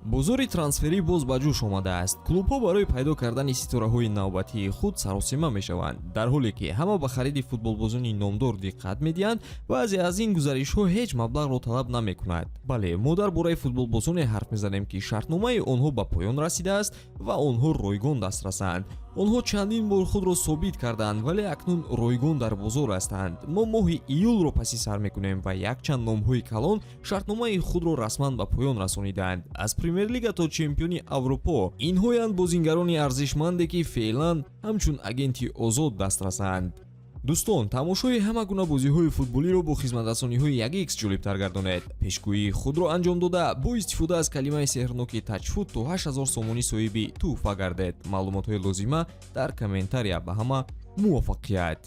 Бозори трансферӣ боз ба ҷӯш омадааст. Клубҳо барои пайдо кардани ситораҳои навбатии худ саросима мешаванд. Дар ҳоле ки ҳама ба хариди футболбозони номдор диққат медиҳанд, баъзе аз ин гузаришҳо ҳеҷ маблағро талаб намекунад. Бале, мо дар бораи футболбозоне ҳарф мезанем, ки шартномаи онҳо ба поён расидааст ва онҳо ройгон дастрасанд. Онҳо чандин бор худро собит карданд, вале акнун ройгон дар бозор ҳастанд. Мо моҳи июлро паси сар мекунем ва якчанд номҳои калон шартномаи худро расман ба поён расониданд. Аз Премер-лига то чемпиони Аврупо, инҳоянд бозингарони арзишманде, ки феълан ҳамчун агенти озод дастрасанд. Дӯстон, тамошои ҳама гуна бозиҳои футболиро бо хизматрасониҳои 1x ҷолибтар гардонед. Пешгӯии худро анҷом дода, бо истифода аз калимаи сеҳрноки «Тачфут» то 8000 сомонӣ соҳиби тӯҳфа гардед. Маълумотҳои лозима дар комментария. Ба ҳама муваффақият!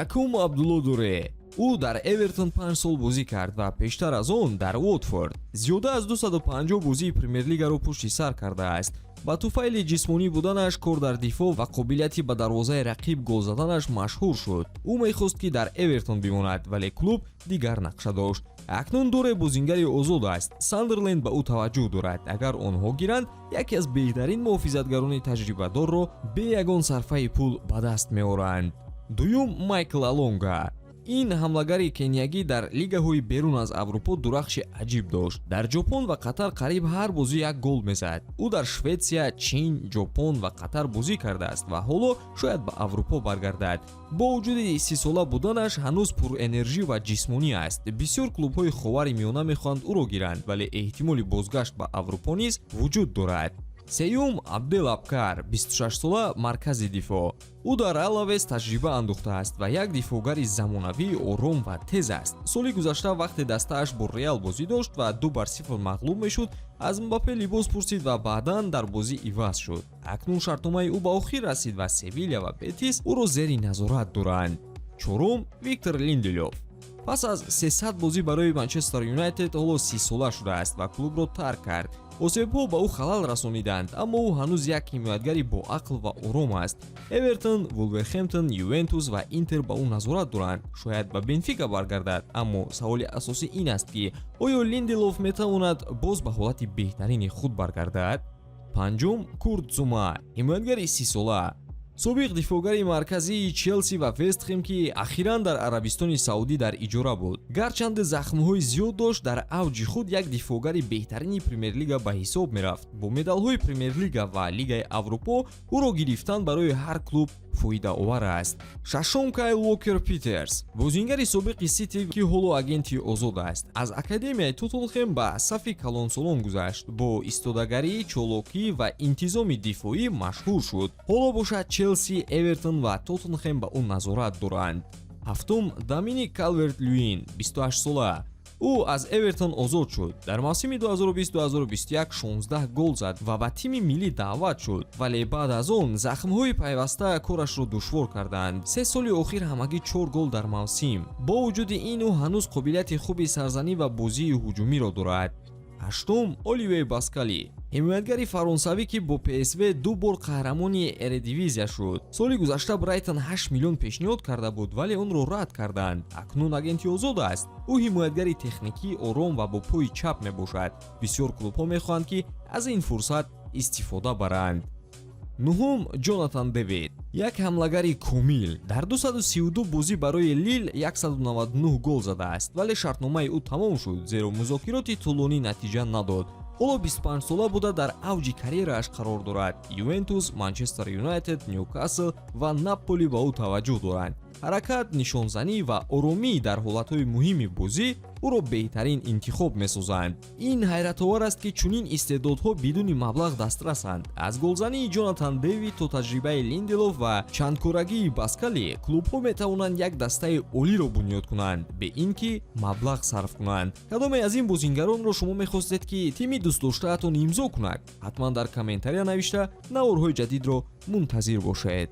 Якум, Абдулло Дуре. Ӯ дар Эвертон 5 сол бозӣ кард ва пештар аз он дар Уотфорд. Зиёда аз 250 бозии Премер-лигаро пушти сар кардааст. Ба туфайли ҷисмонӣ буданаш, кор дар дифоъ ва қобилияти ба дарвозаи рақиб гол заданаш машҳур шуд. Ӯ мехост, ки дар Эвертон бимонад, вале клуб дигар нақша дошт. Акнун Дуре бозингари озод аст. Сандерленд ба ӯ таваҷҷӯҳ дорад. Агар онҳо гиранд, яке аз беҳтарин муҳофизатгарони таҷрибадорро бе ягон сарфаи пул ба даст меоранд. Дуюм, Майкл Алонга. Ин ҳамлагари кениягӣ дар лигаҳои берун аз Аврупо дурахши аҷиб дошт. Дар Ҷопон ва Қатар қариб ҳар бозӣ як гол мезад. Ӯ дар Шветсия, Чин, Ҷопон ва Қатар бозӣ кардааст ва ҳоло шояд ба Аврупо баргардад. Бо вуҷуди 30-сола буданаш, ҳанӯз пурэнержӣ ва ҷисмонӣ аст. Бисёр клубҳои Ховари Миёна мехоҳанд ӯро гиранд, вале эҳтимоли бозгашт ба Аврупо низ вуҷуд дорад. Сеюм, Абдел Абкар, 26-сола, маркази дифоъ. Ӯ дар Алавес таҷриба андӯхтааст ва як дифоъгари замонавӣ, ором ва тез аст. Соли гузашта, вақте дастааш бо Реал бозӣ дошт ва 2-0 мағлуб мешуд, аз Мбаппе либос пурсид ва баъдан дар бозӣ иваз шуд. Акнун шартномаи ӯ ба охир расид ва Севиля ва Бетис ӯро зери назорат доранд. Чорум, Виктор Линделёв. Пас аз 300 бозӣ барои Манчестер Юнайтед, ҳоло 30-сола шудааст ва клубро тарк кард. Осебҳо ба ӯ халал расониданд, аммо ӯ ҳанӯз як ҳимоятгари боақл ва ором аст. Эвертон, Вулверхемптон, Ювентус ва Интер ба ӯ назорат доранд. Шояд ба Бенфика баргардад, аммо саволи асосӣ ин аст, ки оё Линделов метавонад боз ба ҳолати беҳтарини худ баргардад? Панҷум, Курт Зума, ҳимоятгари 30-сола, собиқ дифоъгари марказии Челси ва Вестхем, ки ахиран дар Арабистони Саудӣ дар иҷора буд. Гарчанде захмҳои зиёд дошт, дар авҷи худ як дифоъгари беҳтарини Премер-лига ба ҳисоб мерафт. Бо медалҳои Премер-лига ва Лигаи Аврупо ӯро гирифтан барои ҳар клуб фоидаовар аст. Шашум, Кайл Уокер Питерс, бозингари собиқи Сити, ки ҳоло агенти озод аст. Аз академияи Тоттенхем ба сафи калонсолон гузашт. Бо истодагарӣ, чолокӣ ва интизоми дифоӣ машҳур шуд. Ҳоло бошад, Челси, Эвертон ва Тоттенхем ба ӯ назорат доранд. Ҳафтум, Доминик Калверт Люин, 28-сола. Ӯ аз Эвертон озод шуд. Дар мавсими 2020-2021 16 гол зад ва ба тими миллӣ даъват шуд, вале баъд аз он захмҳои пайваста корашро душвор карданд. 3 соли охир ҳамагӣ 4 гол дар мавсим. Бо вуҷуди ин, ӯ ҳанӯз қобилияти хуби сарзанӣ ва бозии ҳуҷумиро дорад. Ҳаштум, Оливье Баскали, ҳимоятгари фаронсавӣ, ки бо ПСВ ду бор қаҳрамони Эредивизия шуд. Соли гузашта Брайтон 8 миллион пешниҳод карда буд, вале онро рад карданд. Акнун агенти озод аст. Ӯ ҳимоятгари техникӣ, ором ва бо пои чап мебошад. Бисёр клубҳо мехоҳанд, ки аз ин фурсат истифода баранд. Нуҳум, Ҷонатан Дэвид, як ҳамлагари комил. Дар 232 бозӣ барои Лил 199 гол задааст, вале шартномаи ӯ тамом шуд, зеро музокироти тӯлонӣ натиҷа надод. Ҳоло 25-сола буда, дар авҷи карьерааш қарор дорад. Ювентус, Манчестер Юнайтед, Ньюкасл ва Наполи ба ӯ таваҷҷӯҳ доранд. Ҳаракат, нишонзанӣ ва оромӣ дар ҳолатҳои муҳими бозӣ ӯро беҳтарин интихоб месозанд. Ин ҳайратовар аст, ки чунин истеъдодҳо бидуни маблағ дастрасанд. Аз голзании Ҷонатан Дэвид то таҷрибаи Линделов ва чандкорагии Баскали, клубҳо метавонанд як дастаи олиро бунёд кунанд, бе ин ки маблағ сарф кунанд. Кадоме аз ин бозингаронро шумо мехостед, ки тими дӯстдоштаатон имзо кунад? Ҳатман дар комментария навишта, наворҳои ҷадидро мунтазир бошед.